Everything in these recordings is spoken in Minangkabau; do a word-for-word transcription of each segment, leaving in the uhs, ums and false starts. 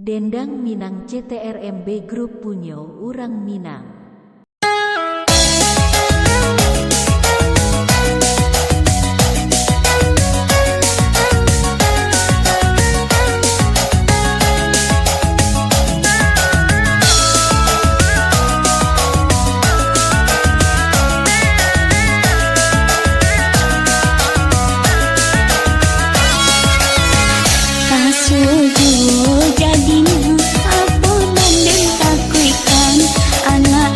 Dendang Minang C T R M B Group punyo urang Minang. Kasuo juo jadinyo, apo nan den takuikkan? Anak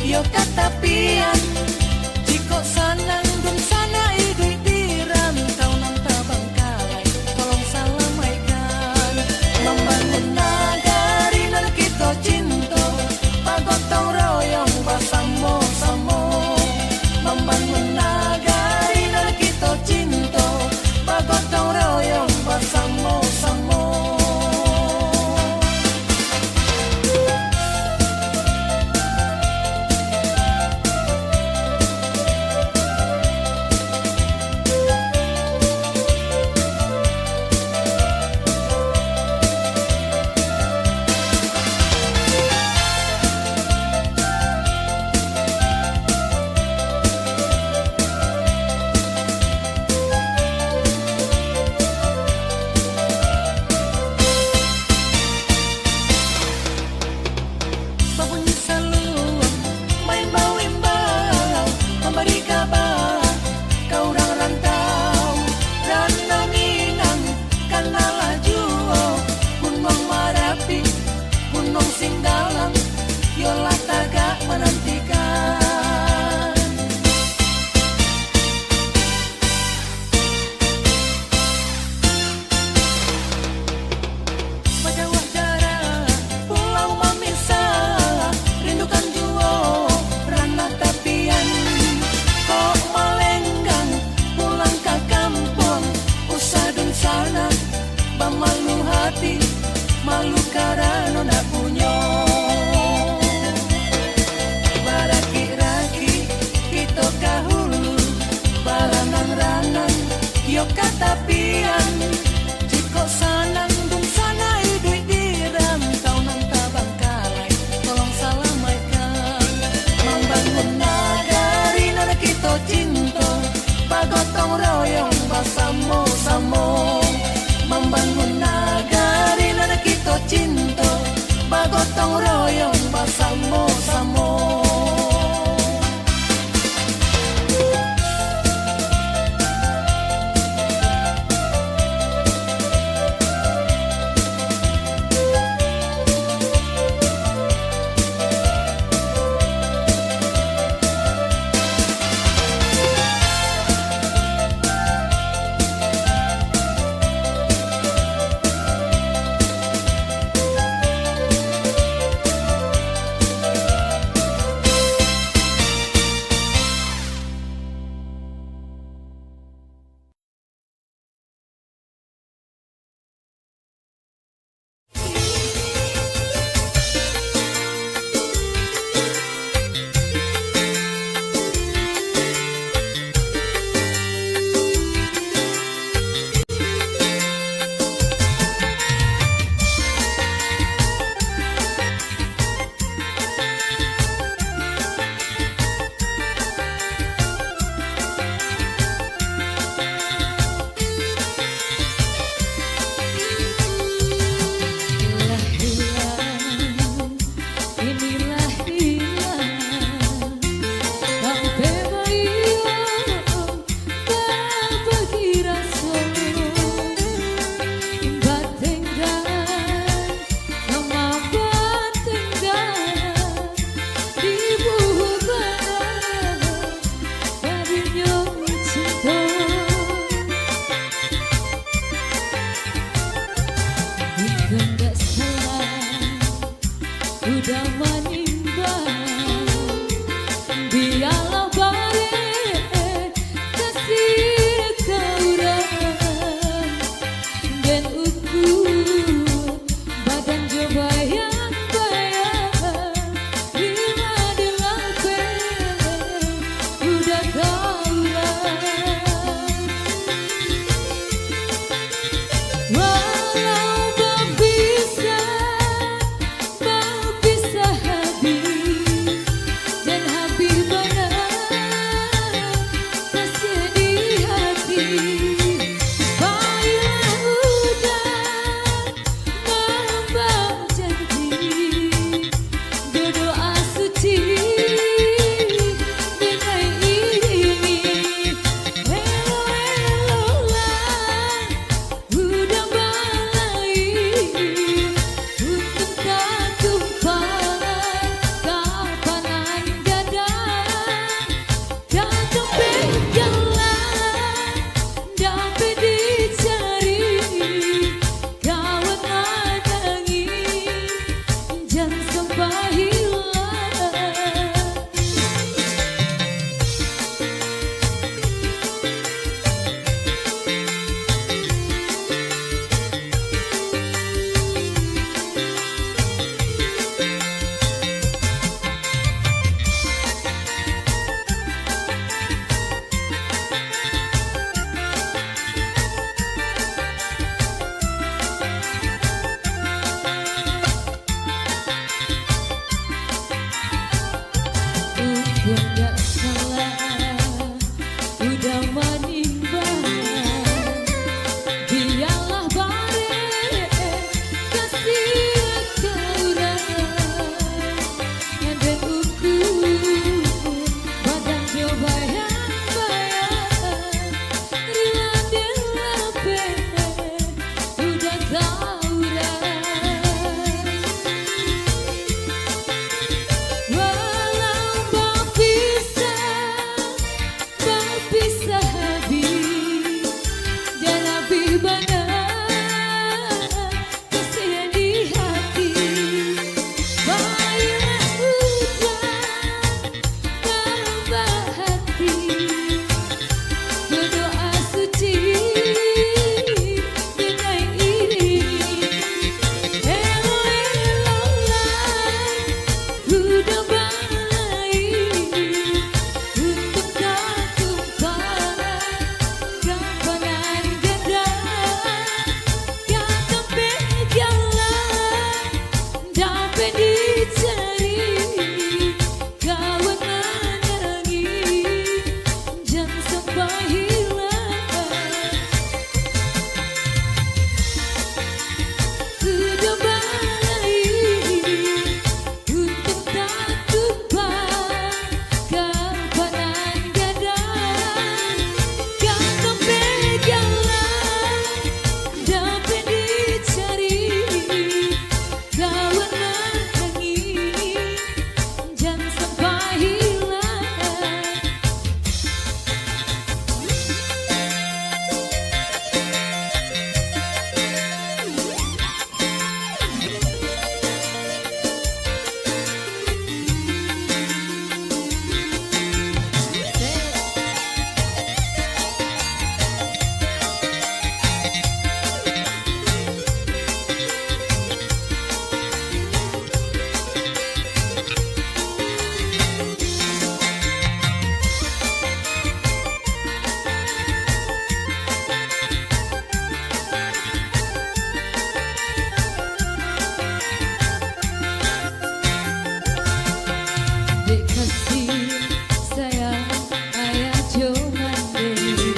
Yo ka tapian, jikok sanang dunsanak iduik di rantau nan tabangkalai, tolong salamaikan. Mambangun nagari nan kito cinto, bagotong royong basamo-samo. Mambangun nagari nan kito cinto, bagotong royong basamo-samo. Babunyi saluang, maimbau-imbau, mambari kaba ka urang rantau. Rantau Minang, kanalah juo, Gunuang Marapi, Gunuang Singgalang, yo lah tagak manantikan. Bajauah jarak, pulau mamisah, rindukan juo ranah tapian. Kok malenggang pulang ka kampuang, usah dunsanak bamalu hati, malu karano ndak punyo. Barakik-rakik kito ka hulu, baranang-ranang yo ka tapian. Jikok sanang dunsanak iduik di rantau nan tabangkalai, tolong salamaikan. Mambangun nagari nan kito cinto, bagotong royong basamo-samo. Mambangun nagari nan kito cinto, bagotong royong basamo-samo. Indak salah udah manimbang, bialah bareh kasiah ka urang. Ngadek ukur badan jo bayang-bayang, rila dek lapeh udah ka urang. Walau bapisah, bapisah habih, jan habih bana kasiah di hati. Baiklah udah tambah hati, badoa suci, denai iringi. Elok-eloklah udah balai, untuak tatumpang ka pangan gadang. Ka tampek jalan dapek dicari, kawan manangih jan sampai hilang. Udah balai untuak tatumpang ka pangan gadang. Ka tampek jalan dapek dicari, kawan manangih jan sampai hilang. Dek kasih sayang ayah jo mandeh,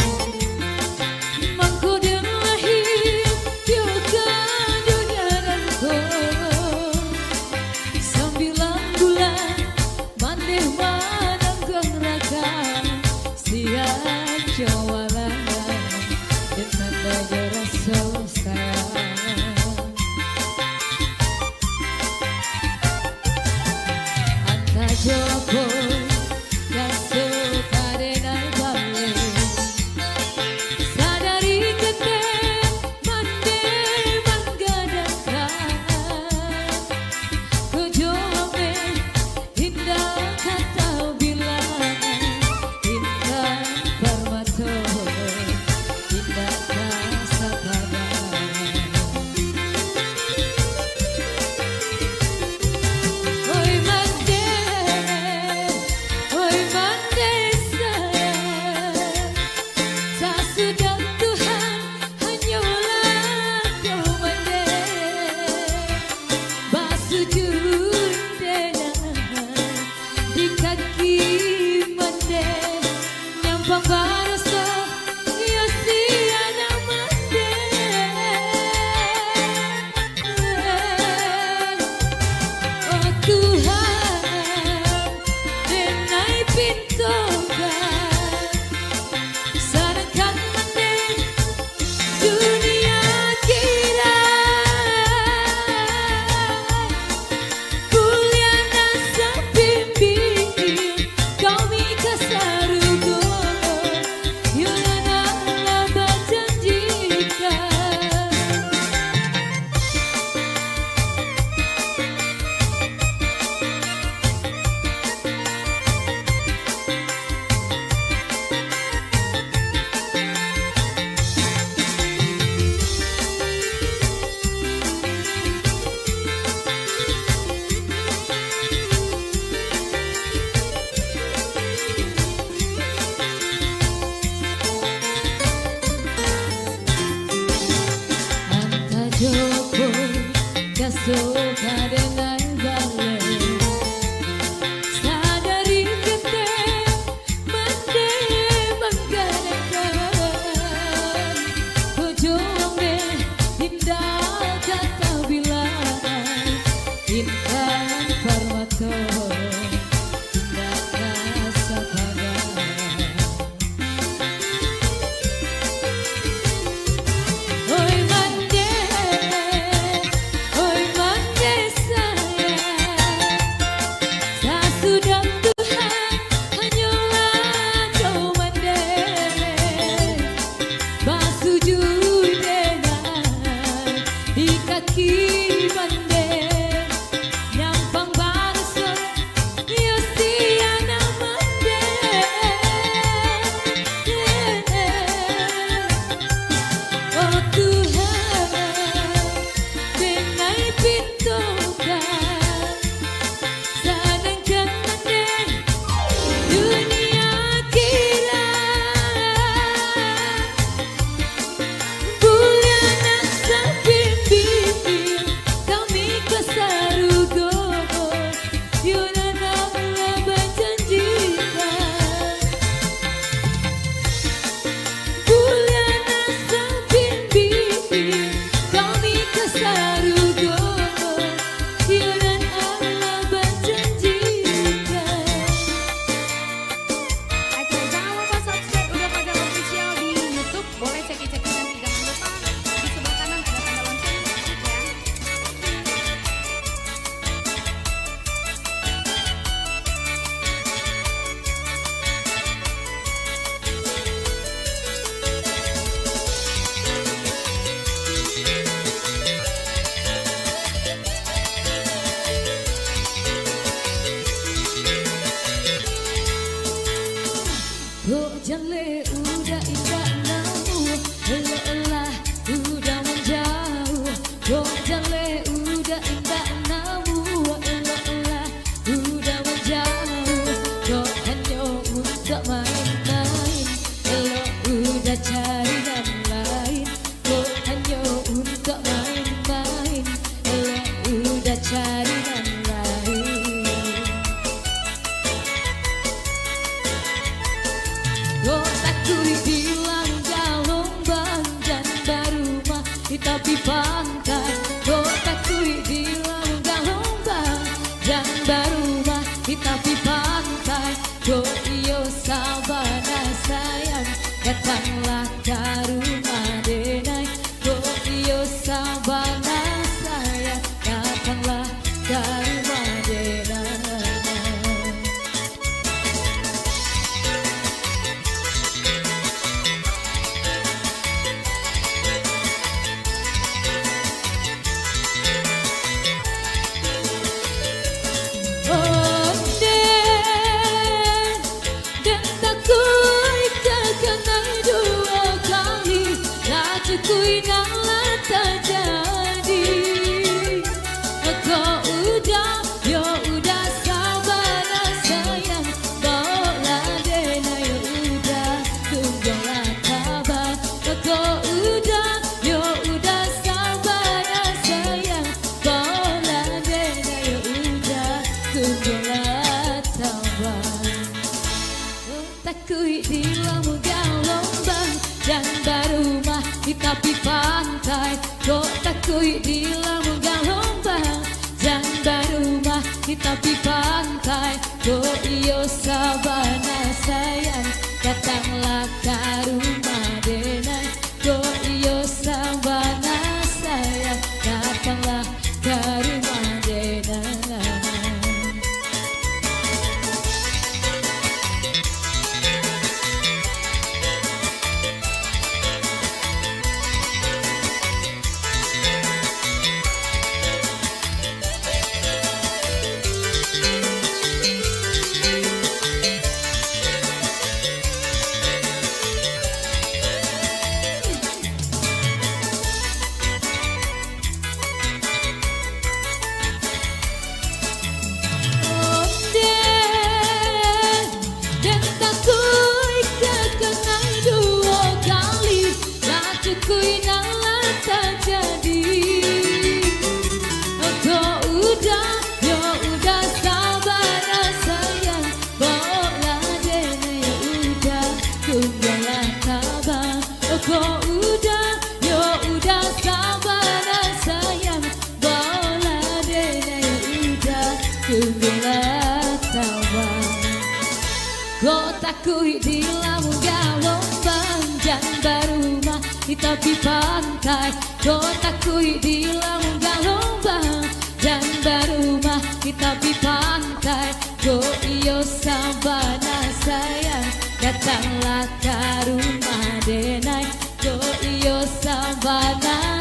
mangko den lahia ka dunia nangko. Sambilan bulan mandeh manangguang raga, sian jo walangan den tando jo raso sayang. Antah jo apo raso ka den nai baleh, sadari ketek mandeh manggadangkan. Ko jo ameh indak ka tabilang, intan parmato indak ka sapadang. Oi mandeh, oi mandeh sayang, sasudah Tuhan hanyolah kau mandeh, basujud denai di kaki mandeh, nyampang baraso iyo si anak mandeh. Oh Tuhan, denai pintokan, sadangkan mandeh dunia akhirat. Kuliah nan sapimbing, Jaleh udah indak namuah, eloklah udah manjauah. Kok jaleh udah indak namuah, eloklah udah manjauah. Kok hanyo untuak main-main, elok udah cari nan lain. Kok hanyo untuak main-main, elok udah cari nan lain. Kok takuik dilangga lombang, jan barumah di tapi pantai. Kok takuik dilangga lombang, jan barumah di tapi pantai. Kok iyo sabana sayang, datanglah ka rumah denai. Kok iyo sabana sayang, datanglah ka rumah denai. Onde, den takuik takanai duo kali, lah cukuik nan lah tajadi. Kok udah, yo udah sabana sayang, baoklah denai, yo udah, tunggulah tabang. Kok udah, yo udah sabana sayang, baoklah denai, yo udah, tunggulah tabang. Takuik dilangga lombang, jan barumah di tapi pantai. Kok takuik dilangga lombang, jan barumah di tapi pantai. Kok iyo sabana sayang, datanglah ka rumah denai. Kok iyo sabana sayang, datanglah ka rumah denai. Onde, den takuik takanai duo kali, lah cukuik nan lah tajadi. Kok udah, yo udah sabana sayang, baoklah denai, yo udah, tunggulah tabang. Kok udah, yo udah sabana sayang, baoklah denai, yo udah, tunggulah tabang. Kok takuik dilangga lombang, jan barumah di tapi pantai. Kok takuik dilangga lombang, jan barumah di tapi pantai. Kok iyo sabana sayang, datanglah ka rumah denai. Kok iyo sabana